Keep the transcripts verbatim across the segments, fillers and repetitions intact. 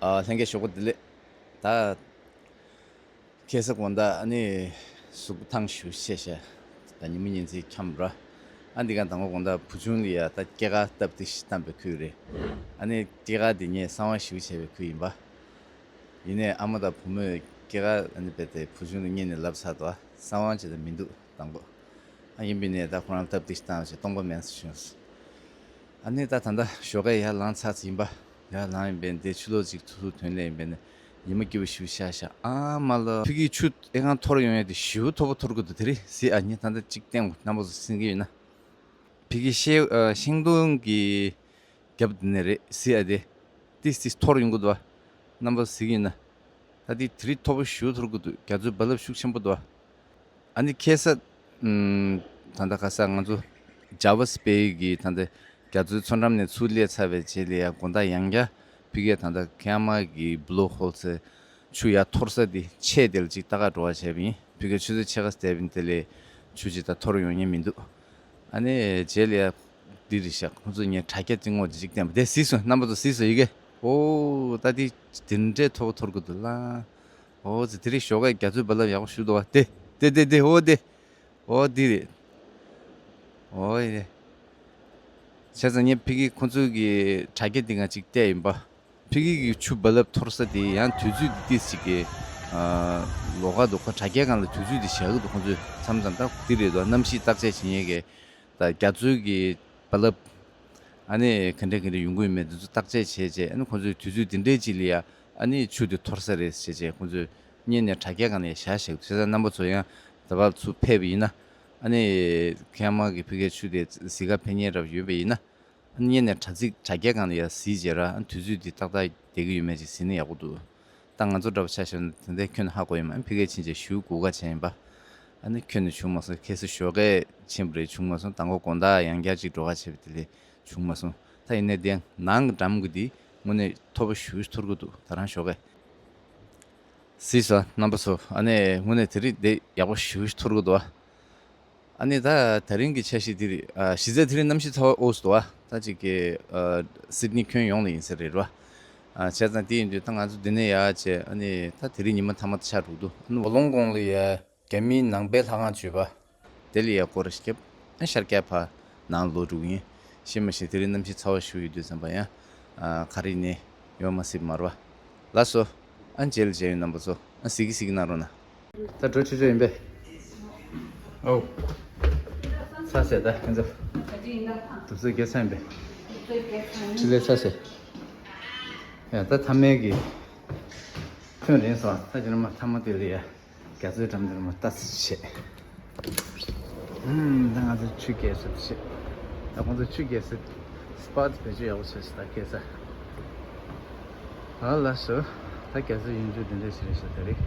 ཨ། ལྷན་རྒྱས་ཞོགས་པ་བདེ་ལེགས། ད་ཁ་སང་དགོང་དག་ཨ་ནི་གཟུགས་པོ་ཐང་ཞེ་པོ་ཆད་ཤག་ད་ཉི་མ་ཉིན་མཚན་འཁྱམས་ར། ཨ་འདི་ག་དང་པོ་དགོང་དག་བུ་ཆུང་ལ་ཡ་ད་སྐྱེས་སྐར་སྟབས་བདེ་ཞིག་བཏང་པའི་ཁུལ་རེད། ཨ་ནི་སྐྱེས་སྐར་འདི་ངས་གསང་བ་ཞེ་པོ་བྱས་པའི་ཁུལ་ཡིན་པ། ཡིན་ནའི་ཨ་མ་དང་བུ་མོས་སྐྱེས་སྐར་ཨ་ནི་རྦད་དེ་བུ་ཆུང་ལ་སྔོན་ནས་ལབ་ཚར་འདུག་གསང་བ་བྱས་ད་མི་འདུག་དང་པོ། ཨ་ཡིན་པས་ནས་ད་ཁོ་རང་སྟབས་བདེ་ཞིག་བཏང་བྱས་སྟོང་པ་མེད་བྱུང་། ཨ་ནི་ད་ད་ལྟ་ཞོགས་ཀས་ཡར་ལངས་ཚར་ཚར་ཡིན་པ། ཡར་ལངས་ཡིན་པས་འདི་ཕྱི་ལོགས་ཅིག་ཐུག་ཐུག་དོན་ལས་ཡིན་པས་ནས་ཉི་མ་སྐྱིད་པོ་ཞེ་པོ་ཤར་ཤག་ཨ་མ་ལོ། ཕ་གིའི་ཆུ་ཨེ་ཁང་འཐོར་ཡོང་ཡས་དེ་ཞེ་པོ་མཐོ་པོ་འཐོར་གི་འདུག་དེ་རིང་གཟིགས་ཨ་ནི་ད་ལྟ་ཅིག་བསྟན་དགོས་རྣམ་པ་ཚོ་གཟིགས་ཀྱི་ཡོད་ན། ཕ་གིའི་ཤེ་ཨ་ཤིང་སྡོང་གི་རྒྱབ་དེ་ནས་རེད་གཟིགས་ཨ་དེ། ཏིས་ཏིས་འཐོར་ཡོང་གི་འདུག་བ། རྣམ་པ་གཟིགས་ཀྱི་ཡོད་ན། ད་དེ་དེ་རིང་མཐོ་པོ་ཞེ་པོ་འཐོར་གི་འདུག་རྒྱ་མཚོའི་རྦ་རླབས་ཤུགས་ཆེན་པོ་འདུག་བ། ཨ་ནི་ཁ་སང་། ཨམ། ད་ལྟ་ཁ་སང་ང་ཚོ་Jervis Bay གི་ད་ལྟ་རྒྱ་མཚོའི་མཚོ་འགྲམ་ནས་ཚུར་སླེབས་ཚར་བའི་རྗེས་ལ་ཡང་དགོང་དག་ཡང་བསྐྱར་ཕ་གིར་ད་ལྟ་ཁེ་མ་གི་Blue Hole ཟེར་ཆུ་ཡར་འཐོར་ས་དེ་ཆེ་དེ་ལ་ཅིག་ལྟ་ག་འགྲོ་བ་བྱས་པ་ཡིན། ཕ་གིར་ཆུ་ཚོད་ཕྱེད་ཀ་བསྡད་པ་ཡིན། དེ་ལས་ཆུ་ཅིག་ད་འཐོར་ཡོང་ཉེན་མི་འདུག་ཨ་ནི་རྗེས་ལ་ཡང་འདི་རེད་ཤག་ཁོང་ཚོ་ངས་དྲ་རྒྱ་གཅིག་ངོ་ཅིག་བསྟན་པ་དེ་གཟིགས་སོང་། རྣམ་པ་ཚོ་གཟིགས་སོང་ཡི་གེ་ཨོ་ད་དེ་དེ་འདྲའི་མཐོ་པོ་འཐོར་གི་འདུག་ལ། ཨོ་ཙི་དེ་རིང་ཞོགས་ཀས་རྒྱ་མཚོའི་རྦ་རླབས་ཡག་པོ་ཞིག་འདུག་བ། དེ་དེ་དེ་དེ་ཨོ་དེ། ཨོ་འདི་རེད། ཨོ་ཡེ། བྱས་ཙང་ངས་ཕ་གིར་ཁོང་ཚོའི་གི་དྲ་རྒྱ་འདི་ང་ཅིག་བལྟས་ཡིན་པ། ཕ་གི་གི་ཆུ་རྦ་རླབས་འཐོར་ས་དེ་ཡང་དུས་ཚོད་འདི་ཏིས་ཅིག་གི་ཨ། ལོགས་ཀ་འདུག་ཁོ་དྲ་རྒྱའི་སྒང་ལ་དུས་ཚོད་འདི་བཞག་གི་འདུག་ཁོང་ཚོས་མཚམས་མཚམས་ད་འདི་རེད་འདུག་གནམ་གཤིས་བརྟག་དཔྱད་བྱེད་མཁན་གྱི་ད་རྒྱ་མཚོའི་གི་རྦ་རླབས་ཨ་ནི་ག་འདྲ་ག་འདྲ་ཡོང་གི་ཡོད་མེད་འདི་ཚོ་བརྟག་དཔྱད་བྱས་རྗེས་ཨ་ནི་ཁོང་ཚོས་དུས་ཚོད་འདི་འདྲའི་ཅིག་ལ་ཡ་ཨ་ནི་ཆུ་འདི་འཐོར་ས་རེད་ཟེར་རྗེས་ཁོང་ཚོས་སྔོན་ནས་དྲ་རྒྱའི་སྒང་ལ་ཡ་བཞག་བཞག་གི་འདུག་བྱས་ཙང་རྣམ་པ་ཚོ་ཡང་ད་བར་ཚུར་ཕེབས་པ་ཡིན་ན་ཨ་ནི་ཁེ་མ་གི་ཕ་གིའི་ཆུ་དེ་གཟིགས་ག་ཕེབས་མཁན་རབ་ཡོད་པ་ཡིན་ན། སྔོན་ནས་དྲ་ཚིགས་དྲ་རྒྱའི་སྒང་ལ་ཡ་གཟིགས་བྱས་ར་དུས་ཚོད་འདི་ཏག་ཏག་བསྡད་ཀྱི་ཡོད་མེད་ཅིག་གཟིགས་ན་ཡག་པོ་འདུག་ད་ང་ཚོ་འདྲ་པོ་ཆ་བཞག་ན་དེ་འདྲའི་ཁྱོན་ནས་ཧ་གོ་ཡོད་མ་རེད། ཕ་གིར་ཕྱིན་བྱས་ཞེ་པོ་སྒུག་ག་བྱས་ཡིན་པ། ཨ་ནི་ཁྱོན་ནས་བྱུང་མ་སོང་། ཁ་སང་ཞོགས་ཀས་ཕྱིན་པ་རེད་བྱུང་མ་སོང་། མདང་དགོང་དག་ཡང་བསྐྱར་ཅིག་འགྲོ་ག་བྱས་པ་དེ་ལས་བྱུང་མ་སོང་། ད་ཡིན་ནའི་དེ་ནང་གི་འགྲམ་གི་འདི་དངོས་གནས་མཐོ་པོ་ཞེ་པོ་འཐོར་གི་འདུག་ད་རང་ཞོགས་ཀས། གཟིགས་སོང་རྣམ་པ་ཚོ། ཨ་ནི་དངོས་གནས་དེ་རིང་འདི་ཡག་པོ་ཞེ་པོ་ཞིག་འཐོར་གི་འདུག་ཨ་ནི་ད་ད་རིང་གི་འཆར་གཞི་འདི་རེད། ཨ་གཞི་རྩ་དེ་རིང་གནམ་གཤིས་ཚ་བ་ཨོ་སི་འདུག་ཨ་ད་ཅིག་གི་ཨ་སིད་ནི་ཁྱོན་ཡོངས་ལ་ཡིན་ས་རེད་རོ། ཨ་བྱས་ཙང་དེ་ཡིན་དུས་ད་ང་ཚོ་འདི་ནས་ཡར་བྱས་ཨ་ནི་ད་དེ་རིང་ཉི་མ་མཐའ་མ་ཆགས་འགྲོ་གི་འདུག་ཨ་ནི་ཝ་ལོང་ཀོང་ལ་ཡ། རྒྱ་མིའི་ནང་པའི་ལྷ་ཁང་བརྗོད་པ། དེ་ལ་ཡ་སྐོར་ར་ཞིག་བརྒྱབ། ཨ་ཤར་རྒྱག་ཕར་ནང་ལོག་འགྲོ་གི་ཡིན། ཤེས་མ་ཤེས་དེ་རིང་གནམ་གཤིས་ཚ་བ་ཞེ་པོ་ཡོད་དུས་ཙམ་པ་ཡང་ཨ་ག་རེ་ནས་ཡོང་མ་སྲིད་མ་རེད་པ། ལགས་སོ། ཨ་མཇལ་མཇལ་ཡོང་རྣམ་པ་ཚོ། ཨ་གཟིགས་ཀྱི་གཟིགས་ཀྱི་གནང་རོགས་གནང་། ད་འགྲོ་ཆོག་ཆོག་ཡིན་པས། ཨོ། ཚ་ཟེར་ད་ཁྱེད་ཚོ། དུས་ཚོད་སྐྱེལ་ཚར་ཡིན་པས། འཕྲིན་ལས་ཚ་ཟེར། ཡ་ད་མཐའ་མའི་གི་ཐོན་རན་སོང་། ད་ཅི་ནས་མ་མཐའ་མ་དེ་ལ་ཡ། རྒྱ་མཚོའི་འགྲམ་དེར་མ་ལྟ་ཙམ་བྱས། ཨུམ། ད་ང་ཚོ་ཆུ་རྐྱལ་ས་དེ་བྱས། ད་ཁོང་ཚོ་ཆུ་རྐྱལ་ས་སི་པོཊ་བེད་སྤྱོད་ཡག་པོ་བྱས་སོང་ད་རྐྱལ་ས། ཨ་ལགས་སོ། ད་རྒྱ་མཚོའི་ཡུལ་ཆུ་འདི་འདྲ་ཞིག་རེད་ཤག་ད་རེད།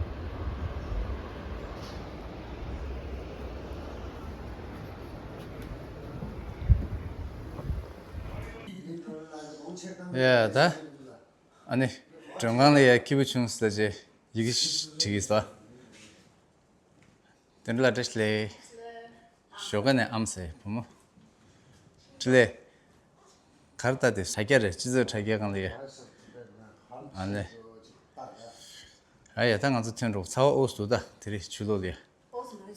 ཡ་ད། ཨ་ནི། མགྲོན་ཁང་ལ་ཡ་སྐྱིད་པོ་བྱུང་ཟེར་རྗེས་ཡི་གེ་ཞིག་བྲིས་ཀྱི་ཟེར། དེ་འདྲ་ལ་བཀྲ་ཤིས་བདེ་ལེགས། ཞོགས་ཀ་ནས་ཨམ་ཟེར་བུ་མོ། འཕྲིན་ལས། གར་ལྟ་དེ་དྲ་རྒྱ་རེད། སྤྱི་ཚོགས་དྲ་རྒྱའི་སྒང་ལ་ཡ། ཨ་ནི། ཨ་ཡ་ད་ང་ཚོ་ཐོན་འགྲོ། ཚ་བ་ཨོ་སི་འདུག་ད་དེ་རིང་ཆུ་ལོག་ལ་ཡ། ཨོ་སི་མ་རེད།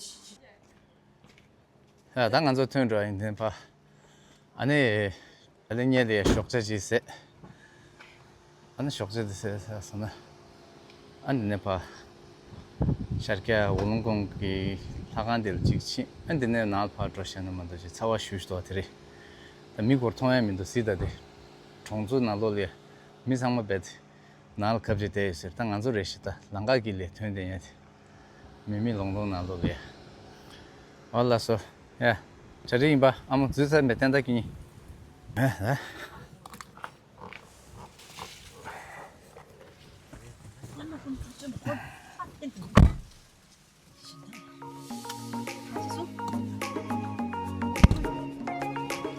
ཡ་ད་ང་ཚོ་ཐོན་འགྲོ་ཡིན་དེ་ཕ། ཨ་ནི། ཨ་ལེ་ཉེ་དེ་ཞོགས་ཇ་ཅིག་ཟས། ཨ་ནི་ཞོགས་ཇ་དེ་ཟས་ཟ་སོང་ན། ཨ་འདི་ནས་ཕ། ཤར་རྒྱག་ཝུ་ལུང་ཀོང་གི་ལྷ་ཁང་དེ་ལ་ཅིག་ཕྱིན། ཨ་འདི་ནས་ནང་ལ་ཕར་འགྲོ་ཤེས་ན་མ་གཏོགས་ཅིག་ཚ་བ་ཞེ་པོ་ཞིག་འདུག་དེ་རེད། ད་མི་སྐོར་མཐོང་ཡ་མི་འདུག་གཟིགས་ད་དེ། གྲོང་ཚོ་ནང་ལོགས་ལ་མི་ཚང་མ་རྦད་དེ། ནང་ལ་ཁབ་ཅིག་བསྡད་ཡོད་ཟེར། ད་ང་ཚོ་རེ་ཞིག་ད་ལམ་ཁ་གི་ལས་ཐོན་བསྡད་ཡ་དེ། མི་མི་ལོང་ལོང་ནང་ལོགས་ལ་ཡ། ཨོ་ལགས་སོ། ཡ། གྲ་སྒྲིག་ཡིན་པ། ཨ་མ་འཛུལ་ཚར་མེད་བསྟན་བདག་གི་ཉིན། ཨ་ཨ།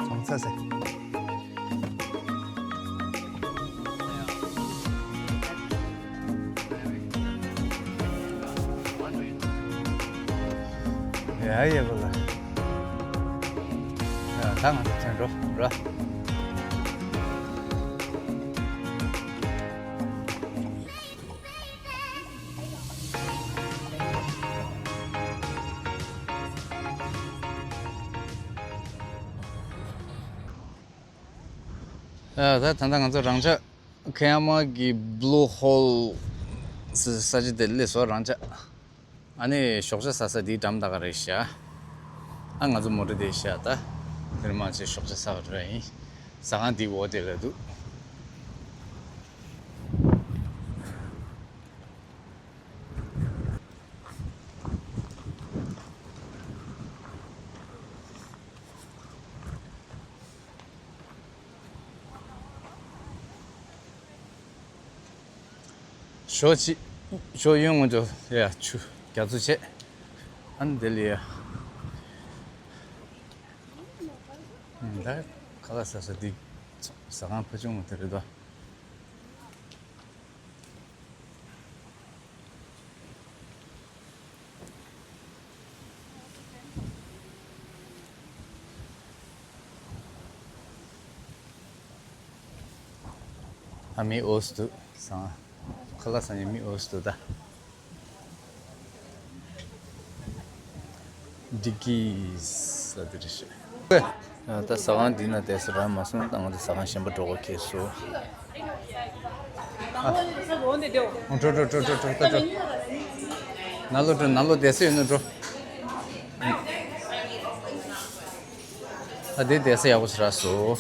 གང་ཚ་ཟེར། ཡ་ཡ་བུ་ལ། ཡ་ད་ང་ཚོ་ཐོན་འགྲོ་ར། ཨ། ད་ད་ལྟ་ང་ཚོ་རང་འཇགས་ཁ་ཡ་མ་གི་Blue Hole ཟེར་ས་ཆ་དེར་སླེབས་སོང་། རང་འཇགས། ཨ་ནི་ཞོགས་ཇ་ཟ་ས་འདིའི་འགྲམ་ད་ག་རེད་ཤག་ཨ། ང་ཚོ་མོ་ཊ་དེ་ཤག་ད་དེར་མ་ཆེ་ཞོགས་ཇ་ཟ་བར་འགྲོ་ཡ་ཡིན། ཟ་ཁང་འདིའི་འོག་དེ་ལ་འདུག་ཞོགས་ཅིག་ཞོགས་གཡོན་ངོས་ཚོ་ཡ་ཆུ་རྒྱ་མཚོ་བྱས། ཨ་ནི་དེ་ལ་ཡ། ཨ། ད་ཁ་ལག་ཟ་ས་འདི་ཟ་ཁང་ཕ་ཆུང་ངོ་དེ་རེད་དོ། ཨ། མི་འོ་སུ་འདུག་ཟ་ཁང་། ཁ་ལག་ཟ་མཁན་མི་འོ་སུ་འདུག་ད། Dickies ལ་དེ་རེད་ཤག་ད་ཟ་ཁང་འདི་ན་བསྡད་ས་རག་མ་སོང་། ད་ང་ཚོ་ཟ་ཁང་གཞན་པ་འགྲོ་དགོས་ཁེལ་སོང་། ཨ། འགྲོ་འགྲོ་འགྲོ་འགྲོ་འགྲོ་ད་འགྲོ། ནང་ལོགས་འགྲོ། ནང་ལོགས་བསྡད་ས་ཡོད་ན་འགྲོ། ཨ། འདི་བསྡད་ས་ཡག་པོ་ཞིག་རག་སོང་།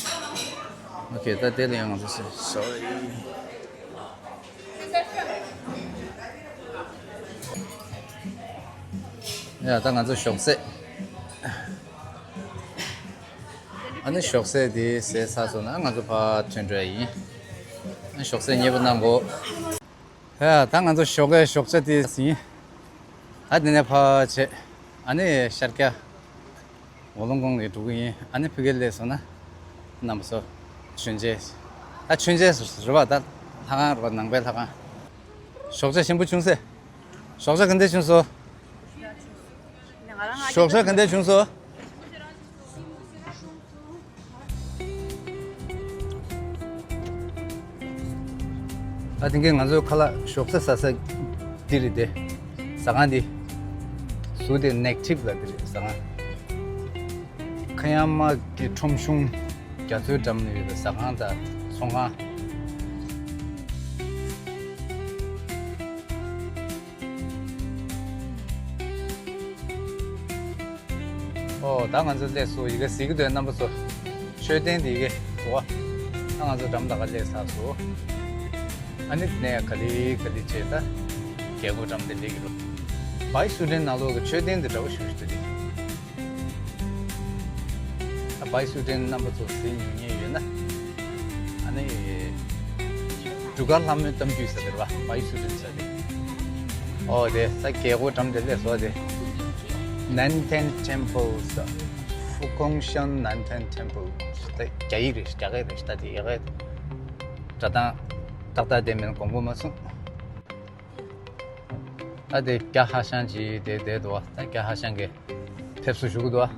ཨོ་ཁེ། ད་དེ་ལ་ཡང་ང་ཚོ་སོ་རི། ཡ། ད་ང་ཚོ་ཞོགས་ཟས། ཨ་ནི་ཞོགས་ཟས་དེ་ཟས་ཚར་སོང་ན་ང་ཚོ་ཕར་ཐོན་འགྲོ་ཡ་ཡིན། ཨ། ཞོགས་ཟས་མཉེས་པོ་གནང་གོ། ཡ། ད་ང་ཚོ་ཞོགས་ཀའི་ཞོགས་ཇ་དེ་ཟིན། ད་དེ་ནས་ཕར་བྱས། ཨ་ནི་ཤར་རྒྱག་ཝོ་ལོང་ཀོང་ལ་འགྲོ་གི་ཡིན། ཨ་ནི་ཕ་གིར་སླེབས་སོང་ན་རྣམ་པ་ཚོ་མཆོད་མཇལ། ད་མཆོད་མཇལ་རེད་པ། ད་ལྷ་ཁང་རེད་པ། ནང་པའི་ལྷ་ཁང་། ཞོགས་ཇ་ཞིམ་པོ་བྱུང་ཟེར། ཞོགས་ཇ་ག་འདྲ་བྱུང་སོང་། ཞོགས་ཇ་ག་འདྲ་བྱུང་སོང་། ཨ། དེང་གི་ང་ཚོའི་ཁ་ལག་ཞོགས་ཇ་ཟ་ས་འདི་རེད་དེ། ཟ་ཁང་འདི། ཟུར་དེ་Negative ལ་འདི་རེད། ཟ་ཁང་། ཁ་ཡ་མ་གི་ཁྲོམ་གཞུང་རྒྱ་མཚོའི་འགྲམ་ལ་ཡོད་པའི་ཟ་ཁང་དང་ཚོང་ཁང་། ཨོ། ད་ང་ཚོ་སླེབས་སོང་། ཡི་གེ་གཟིགས་ཀྱི་འདུག་རྣམ་པ་ཚོ། མཆོད་རྟེན་དེ་ཡི་གེ་འདུག་ག་ད་ང་ཚོ་འགྲམ་ད་ག་སླེབས་ཚར་སོང་། ཨ་ནི་དེ་ནས་ག་ལེ་ག་ལེ་བྱས་ད་རྒྱལ་སྒོ་འགྲམ་དེ་སླེབས་ཀྱི་རེད། བའི་སུའུ་ཏན་ནང་ལོགས་ཀྱི་མཆོད་རྟེན་དེ་འདྲ་པོ་ཞིག་ཞིག་འདུག་སྟེ། ད་བའི་སུའུ་ཏན་རྣམ་པ་ཚོ་གཟིགས་མྱོང་མཁན་ཡོད་ན། ཨ་ནི་འབྲུག་དཀར་ལྷ་མོའི་གཏམ་རྒྱུད་ཟེར་བ་རེད་པ། བའི་སུའུ་ཏན་ཟེར་ཏེ། ཨོ་དེ་ད་རྒྱལ་སྒོ་འགྲམ་དེ་སླེབས་སོང་དེ། Nanten Temple ཟེར། Fukungshan Nanten Temple ད་རྒྱ་ཡིག་རེད། རྒྱ་སྐད་རེད། ད་དེ་ཡག་གི་སྒྲ་གདངས་ཏག་ཏག་དེ་མིན་དགོངས་པ་མ་ཚོམས། ད་དེ་རྒྱ་ཧ་ཤང་ཅིག་དེ་བསྡད་འདུག་པ། ད་རྒྱ་ཧ་ཤང་གི་ཕེབས་བསུ་ཞུ་གི་འདུག་པ།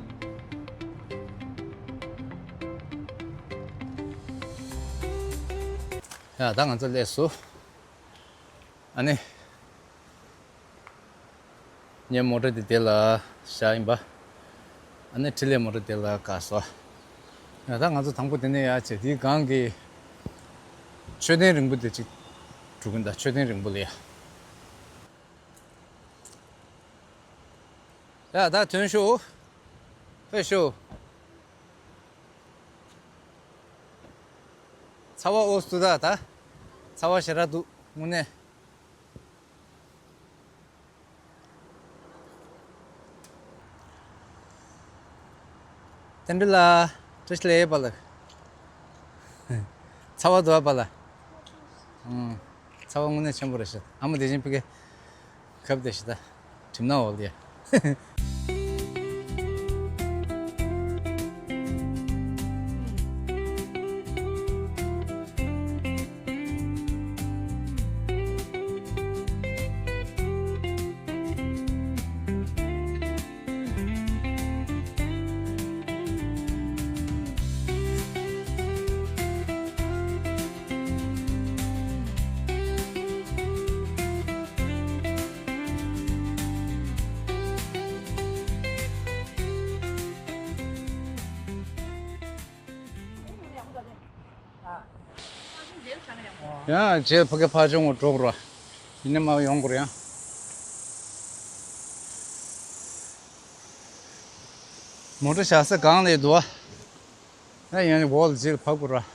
ཡ། ད་ང་ཚོ་སླེབས་སོང་། ཨ་ནི། ངའི་མོ་ཊ་དེ་དེ་ལ་བཞག་ཡིན་པ། ཨ་ནི་འཕྲིན་ལས་མོ་ཊ་དེ་ལ་བཀག་སོང་། ཡ། ད་ང་ཚོ་དང་པོ་དེ་ནས་ཡར་བྱས། དེའི་སྒང་གི་མཆོད་རྟེན་རིང་པོ་དེ་ཅིག་འགྲོ་གི་ཡིན། ད་མཆོད་རྟེན་རིང་པོ་ལ་ཡ། ཡ། ད་ཐོན་ཤོག་ཕེབས་ཤོག་ཚ་བ་འོ་སུ་ད། ད་ཚ་བ་ཞེ་དྲག་འདུག་དངོས་གནས། རྟེན་འབྲེལ་ལ་བཀྲ་ཤིས་བདེ་ལེགས་པ་ལགས། ཚ་བ་འདུག་པ་ལགས། ཨང་། ཚ་བ་དངོས་གནས་ཆེན་པོ་རེད་ཤག་ཨ་མ་བདེ་ཆེན་ཕ་གི་ཁབ་བདེ་ཤག་ད་གྲིམ་ན་འོག་ལ་ཡ། ཡང་རྗེས་ཕ་གི་ཕ་ཆུང་ངུ་འགྲོ་དགོས་ར། ཡིན་ན་མ་ཡོང་དགོས་ར་ཡང་། མོ་ཊ་བཞག་ས་སྒང་ལ་འདུག་ཨ། ཡང་ཡང་འོག་ལ་རྗེས་ཕབ་དགོས་ར།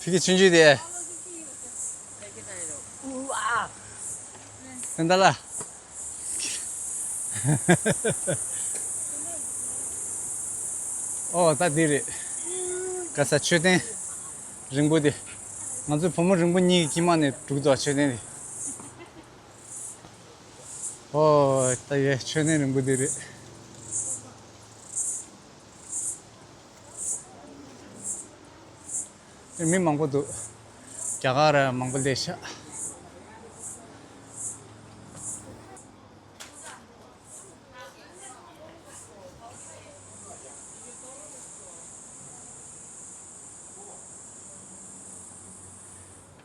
ཕ་གི་ཆུང་ཆུང་དེ། ད་ལ། ཨོ་ད་འདི་རེད། ག་ས་མཆོད་རྟེན་རིང་པོ་དེ། ང་ཚོའི་བུ་མོ་རིང་པོ་གཉིས་ཀྱི་དཀྱིལ་མ་ནས་འགྲུག་འདུག་མཆོད་རྟེན་དེ། ཨོ་ད་ཡའི་མཆོད་རྟེན་རིང་པོ་དེ་རེད། མི་མང་པོ་འདུག་རྒྱ་གར་མང་པོ་སླེབས་ཤག་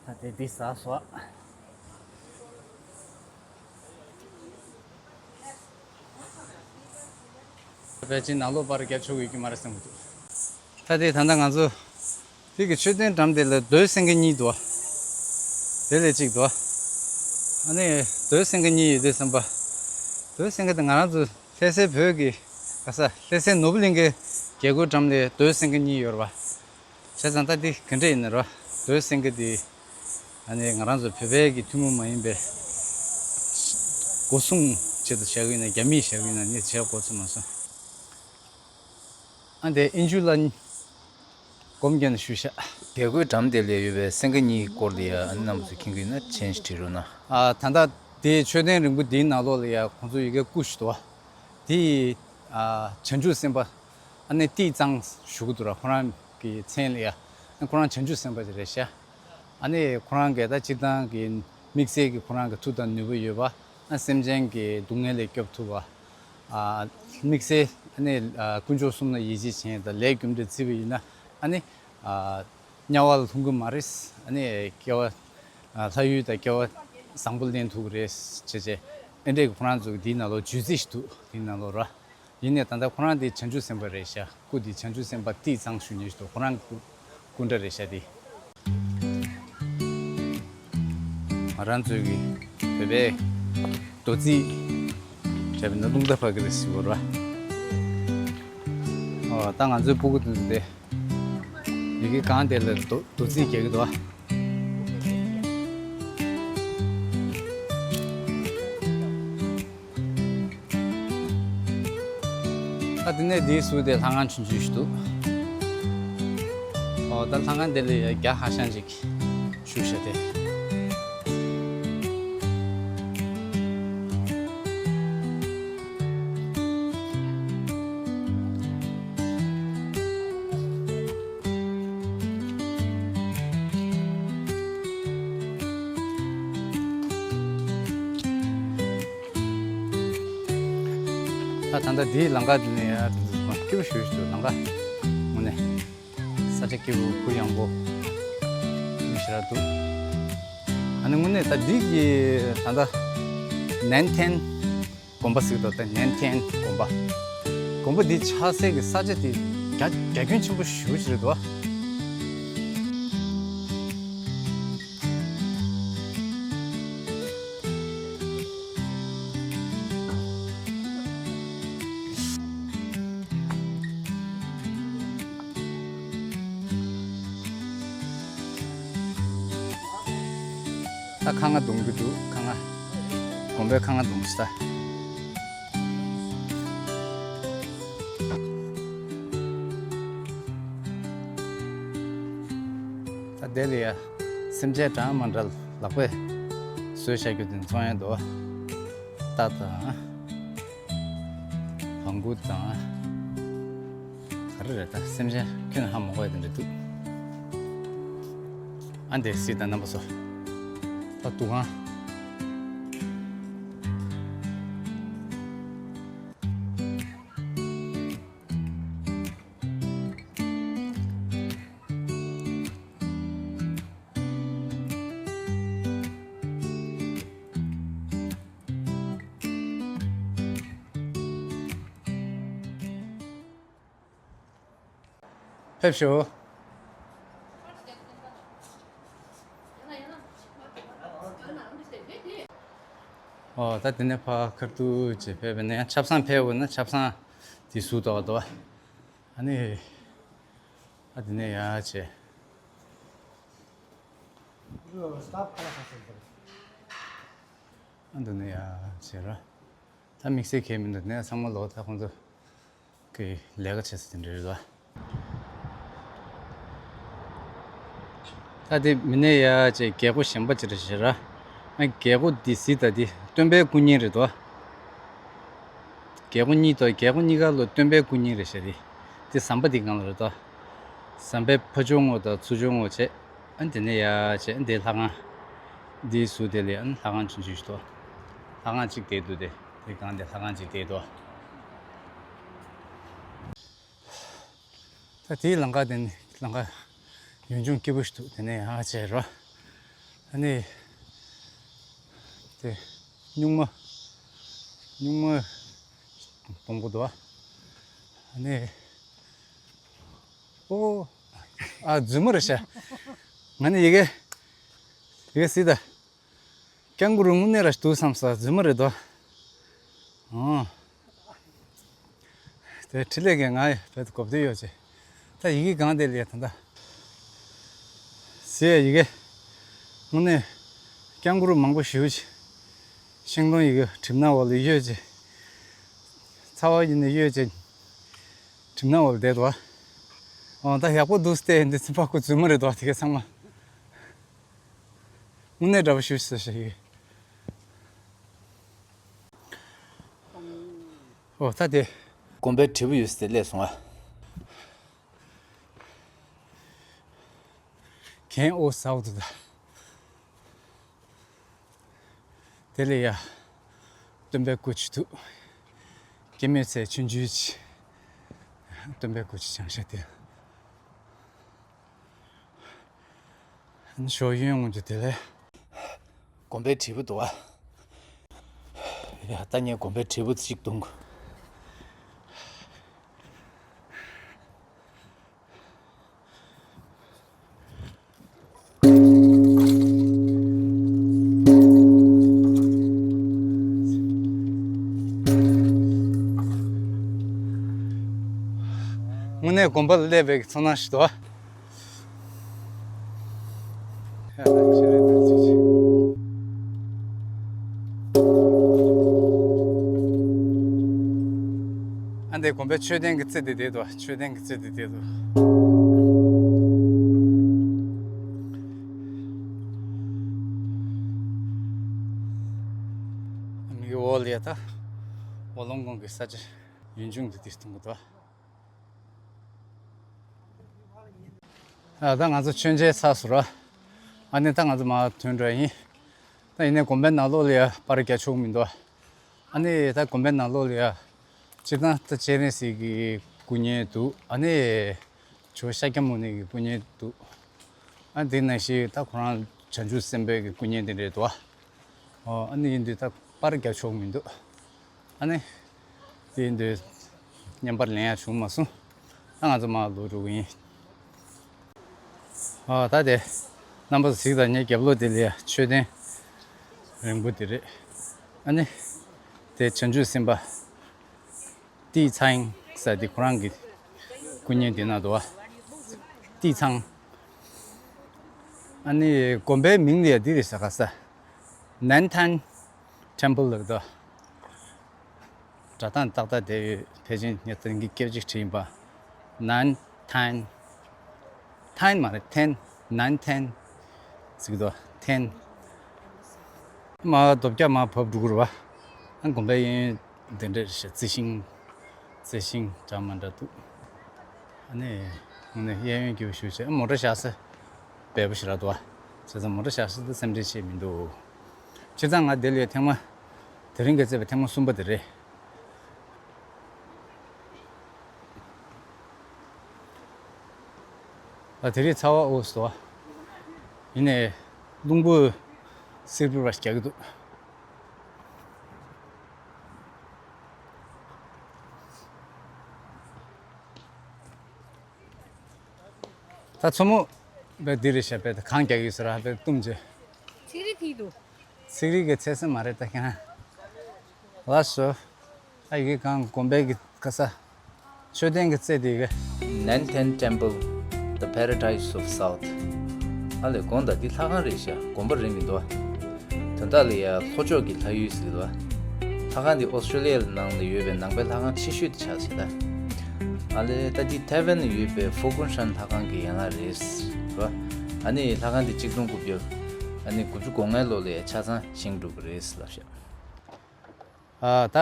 ད་དེ་འདི་ཟ་སོ། ཕལ་ཆེར་ནང་ལོགས་པར་རྒྱག་ཆོག་ཡོད་ཀྱི་མ་རེད་བསམ་གྱི་འདུག་ད་དེ་ད་ལྟ་ང་ཚོ་དེ་གི་མཆོད་རྟེན་འགྲམ་དེ་ལ་རྡོའི་སེང་གེ་གཉིས་འདུག་དེ་ལས་གཅིག་འདུག་ཨ་ནི་རྡོའི་སེང་གེ་གཉིས་ཡོད་དུས་ཙམ་པ། རྡོའི་སེང་གེ་དེ་ང་རང་ཚོ་ལྷ་སའི་བོད་ཀྱི་ག་ས་ལྷ་སའི་ནོར་བུ་གླིང་གའི་རྒྱལ་སྒོའི་འགྲམ་ལ་རྡོའི་སེང་གེ་གཉིས་ཡོད་རེད་པ། བྱས་ཙང་ད་འདི་ག་འདྲ་ཡིན་ན་ར་རྡོའི་སེང་གེ་འདི་ཨ་ནི་ང་རང་ཚོ་བོད་པའི་གི་ཐུན་མོང་མ་ཡིན་པའི་སྒོ་སྲུང་ཆེད་དུ་བཞག་གི་ཡིན་ན། རྒྱ་མིས་བཞག་གི་ཡིན་ན་ངས་བྱས་གོ་ཚོད་མ་སོང་། ཨ་འདི་ཨིན་ཇུ་ལ་སྒོམ་རྒྱག་ནས་ཞུས་ཤག་རྒྱལ་སྒོའི་འགྲམ་དེ་ལ་ཡོད་པའི་སེང་གེ་གཉིས་སྐོར་ལ་ཡ་ཨ་ནི་རྣམ་པ་ཚོས་མཁྱེན་གྱི་ཡོད་ན་མཆན་ཞིག་བྲིས་རོགས་གནང་། ཨ་ད་ལྟ་དེའི་མཆོད་རྟེན་རིང་པོ་འདིའི་ནང་ལོགས་ལ་ཡ་ཁོང་ཚོ་ཡི་གེ་སྐུ་ཞིག་འདུག་བ། དེ་ཡི་ཨ་བྱང་ཆུབ་སེམས་དཔའ་ཨ་ནི་ཏི་ཙང་ཞུ་གི་འདུག་ར། ཁོ་རང་གི་མཚན་ལ་ཡ། ཨ་ཁོ་རང་བྱང་ཆུབ་སེམས་དཔའ་ཅིག་རེད་ཤག་ཨ་ནི་ཁོ་རང་གིས་ད་སྤྱིར་བཏང་གི་དམིགས་བསལ་གྱི་ཁོ་རང་གི་མཐུ་དང་ནུས་པ་ཡོད་པ། ཨ་སེམས་ཅན་གྱི་སྡུག་བསྔལ་ལས་སྐྱོབ་ཐུབ་པ། ཨ་དམིགས་བསལ་ཨ་ནི་ཨ་དཀོན་མཆོག་གསུམ་ལ་ཡིད་ཆེས་བྱས་དང་ལས་རྒྱུ་འབྲས་བརྩི་བ་ཡིན་ན་ཨ་ནི་ཨ་དམྱལ་བ་ལ་ལྷུང་གི་མ་རེད། ཨ་ནི་སྐྱེ་བ་ཨ་ལྷ་ཡུལ་དང་སྐྱེ་བ་བཟང་པོ་ལེན་ཐུབ་ཀྱི་རེད་ཅེས་བྱས། ཨེ་འདྲས་ཀྱི་ཁོ་རང་ཚོ་གི་འདིའི་ནང་ལོགས་བརྗོད་ཚིག་ཞིག་འདུག་འདིའི་ནང་ལོགས་ར། ཡིན་ནའི་ད་ལྟ་ཁོ་རང་འདི་བྱང་ཆུབ་སེམས་དཔའ་རེད་ཤག་སྐུ་འདི་བྱང་ཆུབ་སེམས་དཔའ་ཏི་ཙང་ཞུ་མཁན་ཞིག་འདུག་ཁོ་རང་གི་སྐུ་འདྲ་རེད་ཤག་འདི། ང་རང་ཚོའི་གི་བོད་པའི་རྡོ་རྩིག་རེད་པས་ན། རླུང་རྟ་བབས་ཀྱི་རེད་ཟེར་བ་རེད་པ། ཨོ་ད་ང་ཚོའི་སྤུ་གུ་དེ་ཚོ་དེ་ཡི་གེ་སྒང་དེ་ལ་རྡོ་རྡོ་རྩིག་རྒྱག་གི་འདུག་པ། ད་དེ་ནས་དེའི་ཟུར་དེ་ལྷ་ཁང་ཆུང་ཆུང་ཞིག་འདུག་ཨོ་ད་ལྷ་ཁང་དེ་ལ་ཡ་རྒྱ་ཧ་ཤང་ཅིག་བཞུགས་ཤག་སྟེ། ད་ད་ལྟ་འདིའི་ལམ་ཁ་འདི་ནས་ཡར་སྐྱིད་པོ་ཞེ་པོ་ཞིག་འདུག་ལམ་ཁ་དངོས་གནས་ས་ཆ་སྐྱིད་པོ་གུ་ཡངས་པོ་མི་ཞེ་དྲག་འདུག་ཨ་ནི་དངོས་གནས་ད་འདི་གི་ད་ལྟ་ནན་ཐན་དགོན་པ་ཟེར་གི་འདུག་ད་ནན་ཐན་དགོན་པ། དགོན་པ་འདི་ཆགས་སའི་གི་ས་ཆ་དེ་རྒྱ་རྒྱ་ཁྱོན་ཆེན་པོ་ཞེ་པོ་ཞིག་རེད་འདུག་ད་ཁ་ང་རྡུང་གི་འདུག་ཁ་ང་། དགོན་པའི་ཁ་ང་རྡུང་ས། ད་དེ་ལ་ཡ་སེམས་ཅན་འདྲ་མི་འདྲ་ལག་པས་བཟོས་བཞག་རྒྱུ་དེ་ཚོང་ཡང་འདུག་རྟ་དང་། བང་གུ་དང་། ག་རེ་རེད་ད་སེམས་ཅན་ཁྱོན་ཧ་མ་གོ་ཡ་དེ་འདྲ་འདུག་ཨ་འདྲས་སྲིད་དང་རྣམ་པ་ཚོ། ད་འདུ་ཁང་། ཕེབས་ཤོག་ཨོ་ད་དེ་ནས་ཕར་ཁ་ཐུག་ཅིག་ཕེབས་པ་ནས་ཆབ་གསང་ཕེབས་དགོས་ན་ཆབ་གསང་དེ་ཟུར་དུ་འདུག་ཨ་ནི་ཨ་དེ་ནས་ཡར་བྱས། ཨ་འདི་ནས་ཡར་བྱས་ར། ད་དམིགས་བསལ་གང་ཡང་མི་འདུག་ནས་ཚང་མ་ལོག་ད་ཁོང་ཚོ་གི་ལས་ཀ་བྱེད་ས་དེ་འདྲ་རེད་ལ། ད་དེ་མི་ནས་ཡར་བྱས་རྒྱལ་སྒོ་གཞན་པ་ཅིག་རེད་ཤག་ར། ཨ་རྒྱལ་སྒོ་འདི་གཟིགས་ད་འདི་སྟོན་པའི་སྐུ་བརྙན་རེད་དོ། རྒྱལ་སྒོ་གཉིས་དང་རྒྱལ་སྒོ་གཉིས་ཀ་ལོ་སྟོན་པའི་སྐུ་བརྙན་རེད་ཤག་རེད། དེ་ཟམ་པ་འདི་སྒང་ལ་རེད་དོ། ཟམ་པའི་ཕ་ཇོ་ངོ་དང་ཚུར་ཇོ་ངོ་བྱས། ཨ་འདི་ནས་ཡར་བྱས་འདི་ལྷ་ཁང་། འདིའི་ཟུར་དེ་ལ་ཨ་ལྷ་ཁང་ཆུང་ཆུང་ཞིག་འདུག་ལྷ་ཁང་གཅིག་དེ་འདུག་དེ་དེ་སྒང་དེ་ལྷ་ཁང་གཅིག་དེ་འདུག་ད་དེའི་ལམ་ཁ་དེ་ནི་ལམ་ཁ་ཡུན་ཅུང་སྐྱིད་པོ་ཞིག་འདུག་དེ་ནས་ཡར་བྱས་རོ། ཨ་ནི། དེ། སྨྱུག་མ། སྨྱུག་མ། སྡོང་པོ་འདུག་ཨ་ནི། ཨོ། ཨ་རྫུན་མ་རེད་ཤག་ང་ནི་ཡི་གེ་ཡི་གེ་སྲིད་ད། སྐྱང་གུ་རུ་དངོས་གནས་ར་འདུག་བསམ་ས་རྫུན་མ་རེད་དོ། ཨོ། དེ་འཕྲིན་ལས་ཀྱི་ང་ཡི་བེད་གོབ་དུས་ཡོད་ཅེ། ད་ཡི་གེ་གང་དེ་ལས་ད་ད། ཟེར་ཡི་གེ་དངོས་གནས་སྐྱང་གུ་རུ་མང་པོ་ཞུ་ཅེ། ཤིང་སྡོང་ཡི་གེ་གྲིབ་ནག་འོག་ལ་ཡོད་ཅེ། ཚ་བ་ཡིན་ནས་ཡོད་ཅེ། གྲིབ་ནག་འོག་ལ་བསྡད་དོ། ཨོ་ད་ཡག་པོ་འདུག་སྟེ་འདི་ཚིམ་པ་ཁོ་རྫུན་མ་རེད་དོ་དེ་ག་ཚང་མ། དངོས་གནས་འདྲ་པོ་ཞུ་ཟེར་ཞིག་ཡིན། ཨོ་ད་དེ། དགོན་པའི་དྲིལ་བུ་ཡོད་ཟེར་སླེབས་སོང་ཨ། གན་ཨོ་ཟའོ་དུ་ད། དེ་ལས་ཡ། སྟོན་པའི་སྐུ་ཅིག་འདུག་སྐྱེད་མོས་ཚལ་ཆུང་ཆུང་ཅིག་སྟོན་པའི་སྐུ་ཅིག་བཞེངས་ཤག་དེ། ཞོ་གཡོན་ངོས་ཀྱི་དེ་ལས། དགོན་པའི་དྲིལ་བུ་འདུག་ཨ། ཡ་ད་ངས་དགོན་པའི་དྲིལ་བུ་ཅིག་བརྡུང་དགོས། དངོས་གནས་དགོན་པ་ལ་སླེབས་པའི་ཚོར་སྣང་ཞིག་འདུག་ཨ། ཨ་འདི་དགོན་པའི་མཆོད་རྟེན་གྱི་རྩེ་འདི་བསྡད་འདུག་མཆོད་རྟེན་གྱི་རྩེ་འདི་བསྡད་འདུག་མིག་འོག་ལ་ཡ་ད་འོ་ལོང་གོང་གི་ས་ཆ་ཡུན་ཅུང་འདི་དེ་མཐོང་གི་འདུག་ཨ་ད་ང་ཚོ་མཆོད་མཇལ་ཚར་སོང་ར། ཨ་ནི་ད་ང་ཚོ་མར་ཐོན་འགྲོ་ཡིན། ད་ཡིན་ནའི་དགོན་པའི་ནང་ལོགས་ལ་ཡ་པར་རྒྱག་ཆོག་མི་འདུག་ཨ་ནི་ད་དགོན་པའི་ནང་ལོགས་ལ་ཡ། སྤྱིར་བཏང་ད་སྤྱན་རས་གཟིགས་ཀྱི་སྐུ་བརྙན་འདུག་ཨ་ནི། ཇོ་བོ་ཤཱཀྱ་མུ་ནེ་གི་སྐུ་བརྙན་འདུག་ཨ་དེ་ནང་བཞིན་ད་ཁོ་རང་བྱང་ཆུབ་སེམས་དཔའི་གི་སྐུ་བརྙན་དེ་འདྲ་འདུག་ཨ། ཨོ་ཨ་ནི་ཡིན་དུས་ད་པར་རྒྱག་ཆོག་མི་འདུག་ཨ་ནི། དེ་ཡིན་དུས་བརྙན་པར་ལེན་ཡག་བྱུང་མ་སོང་། ད་ང་ཚོ་མར་ལོག་འགྲོ་གི་ཡིན། ཨོ་ད་དེ། རྣམ་པ་ཚོ་གཟིགས་དང་། ངའི་རྒྱབ་ལོགས་དེ་ལ་ཡ་མཆོད་རྟེན་རིང་པོ་དེ་རེད། ཨ་ནི། དེ་བྱང་ཆུབ་སེམས་དཔའ། ཏི་ཚང་ཟེར་དེ་ཁོ་རང་གི་སྐུ་བརྙན་དེ་ན་འདུག་བ། ཏི་ཚང་། ཨ་ནི་དགོན་པའི་མིང་ལ་ཡ་འདི་རེད་ཟེར་ག་ས། ནན་ཐན་ཊེམ་པལ་ལབ་འདུག་སྒྲ་གདངས་ཏག་ཏག་བསྡད་ཡོད། ཕལ་ཆེར་ངས་ད་གིན་སྐད་ཅིག་བྲིས་ཡིན་པ། ནན་ཐན། ཐན་མ་རེད། ཐན། ནན་ཐན་ཟེར་གི་འདུག་ཐན། མར་རྡོ་བརྒྱབ་མར་བབས་འགྲོ་གི་རེད་བ། ཨ་དགོན་པའི་གཡས་གཡོན་དེ་འདྲ་རེད་ཤག་རྩི་ཤིང་། རྩི་ཤིང་འདྲ་མི་འདྲ་འདུག་ཨ་ནི། དངོས་གནས་གཡས་གཡོན་སྐྱིད་པོ་ཞེ་པོ་ཅིག་མོ་ཊ་བཞག་ས་འབེལ་པོ་ཞིག་རག་འདུག་བ། བྱས་ཙང་མོ་ཊ་བཞག་ས་དེ་སེམས་ཁྲལ་བྱེད་མི་འདུག་སྤྱིར་བཏང་ང་འདི་ལ་ཐེངས་མ། དེ་རིང་གི་བརྩེགས་པའི་ཐེངས་མ་གསུམ་པ་དེ་རེད། ད་དེ་རིང་ཚ་བ་འུར་སོང་། ཡིན་ནའི་རླུང་བུ་སིར་བུར་བ་ཞིག་རྒྱག་གི་འདུག། ད་མཚོ་མོ་བས་འདི་རེད་ཤག་བས་གངས་རྒྱག་ཡོད་ས་ར་བས་བཏུམ་རྗེས། ཚིག་རིས་ཐིག་འདུག་ཚིག་རིས་ཀྱི་ཚད་སེམས་མ་རེད་ད་ཁྱེད་རང་། ལགས་སོ། ཨ་ཡི་གེ་གང་དགོན་པའི་གི་ག་ས། མཆོད་རྟེན་གྱི་རྩེ་དེ་གི། Nanten Temple, the Paradise of South. ཨ་ལས་དགོངས་དག་འདི་ལྷ་ཁང་རེད་ཤག་དགོན་པ་རེད་མི་འདུག་དོན་དག་ལ་ཡ་ལྷོ་ཕྱོགས་ཀྱི་ལྷ་ཡུལ་ཟེར་གི་འདུག་ལྷ་ཁང་འདི་ཨོ་སི་ཀྲོ་ལི་ཡའི་ནང་ལ་ཡོད་པའི་ནང་པའི་ལྷ་ཁང་ཆེ་ཤོས་དེ་ཆགས་ཟེར་ད། ཨ་ལས་ད་འདི་ཐའེ་ཝན་ལ་ཡོད་པའི་ཧྥོ་ཀུན་ཧྲན་ལྷ་ཁང་གི་ཡན་ལག་རེད་ཟེར་བ། ཨ་ནི་ལྷ་ཁང་འདི་གཅིག་སྟོང་དགུ་བརྒྱ། ཨ་ནི་དགུ་བཅུ་གོ་ལྔའི་ལོ་ལ་ཡ་ཆ་ཚང་བཞེངས་གྲུབ་པ་རེད་ཟེར་ལབ་ཤག་ཨ་ད།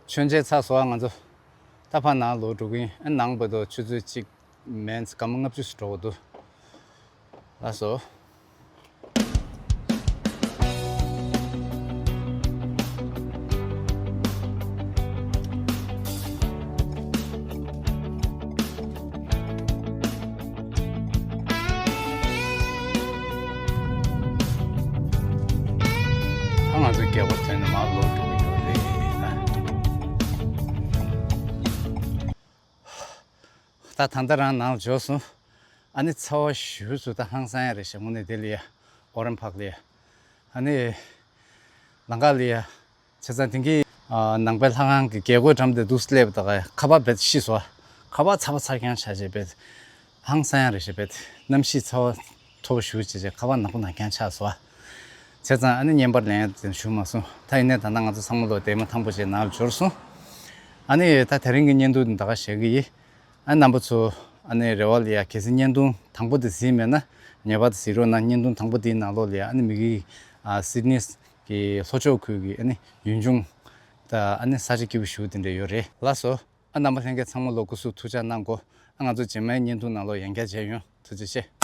མཆོད་མཇལ་ཚར་སོང་ང་ཚོ། ད་ཕར་ནང་ལོག་འགྲོ་གི་ཡིན། ཨ་ནང་བར་དུ་ཆུ་ཚོད་གཅིག་མིན་སྐར་མ་ལྔ་བཅུ་ཞིག་འགྲོ་གི་འདུག་ལགས་སོ། ད་ང་ཚོ་རྒྱལ་པོ་ཐོན་ནས་མར་ལོག་འགྲོ་གི་ཡོད་རེད། ད་ད་ལྟ་རང་ནང་ལ་འབྱོར་སོང་། ཨ་ནི་ཚ་བ་ཞེ་པོ་ཅིག་ད་ཧང་སང་ཡ་རེད་ཤག་དངོས་གནས་དེ་ལ་ཡ། ཨོ་རན་པཱག་ལ་ཡ། ཨ་ནི། ལམ་ཁ་ལ་ཡ། བྱས་ཙང་དེང་གི། ཨ། ནང་པའི་ལྷ་ཁང་གི་རྒྱལ་སྒོའི་འགྲམ་དེ་འདུག་སླེབས་ད་ག་ཁ་པར་བེད་ཤི་སོང་། ཁ་པར་ཚ་བ་ཚ་རྐྱང་ཆགས་བྱས་བེད། ཧང་སང་ཡ་རེད་ཤག་བེད། གནམ་གཤིས་ཚ་བ་མཐོ་པོ་ཞེ་པོ་ཅིག་བྱས་ཁ་པར་ནག་པོ་ནག་རྐྱང་ཆགས་སོང་། བྱས་ཙང་ཨ་ནི་བརྙན་པར་ལེན་ཡ་དེ་བྱུང་མ་སོང་། ད་ཡིན་ནའི་ད་ལྟ་ང་ཚོ་ཚང་མ་ལོ་དེ་མ་ཐང་པོ་བྱས་ནང་ལ་འབྱོར་སོང་། ཨ་ནི་ད་དེ་རིང་གི་བརྙན་ཐུང་འདི་ད་ག་བཞག་གི་ཡིན། ཨ་རྣམ་པ་ཚོ། ཨ་ནི་རེ་བ་ལ་ཡ་གལ་སྲིད་བརྙན་ཐུང་དང་པོ་དེ་གཟིགས་མེད་ན་ངེས་པར་དུ་གཟིགས་རོགས་གནང་། བརྙན་ཐུང་དང་པོ་དེའི་ནང་ལོགས་ལ་ཡ་ཨ་ནི་མི་གི། ཨ། སིད་ནི་གི་ལྷོ་ཕྱོགས་ཁུལ་གྱི་ཨ་ནི་ཡུལ་ལྗོངས་དང་ཨ་ནི་ས་ཆ་སྐྱིད་པོ་ཞེ་པོ་དེ་འདྲ་ཡོད་རེད། ལགས་སོ། ཨ་རྣམ་པ་ལྷན་རྒྱས་ཚང་མ་ལོ་སྐུ་གཟུགས་ཐུགས་ཅག་གནང་གོ། ཨ་ང་ཚོ་རྗེས་མའི་བརྙན་ཐུང་ནང་ལོགས་ཡང་བསྐྱར་མཇལ་ཡོང་། ཐུགས་རྗེ་ཆེ།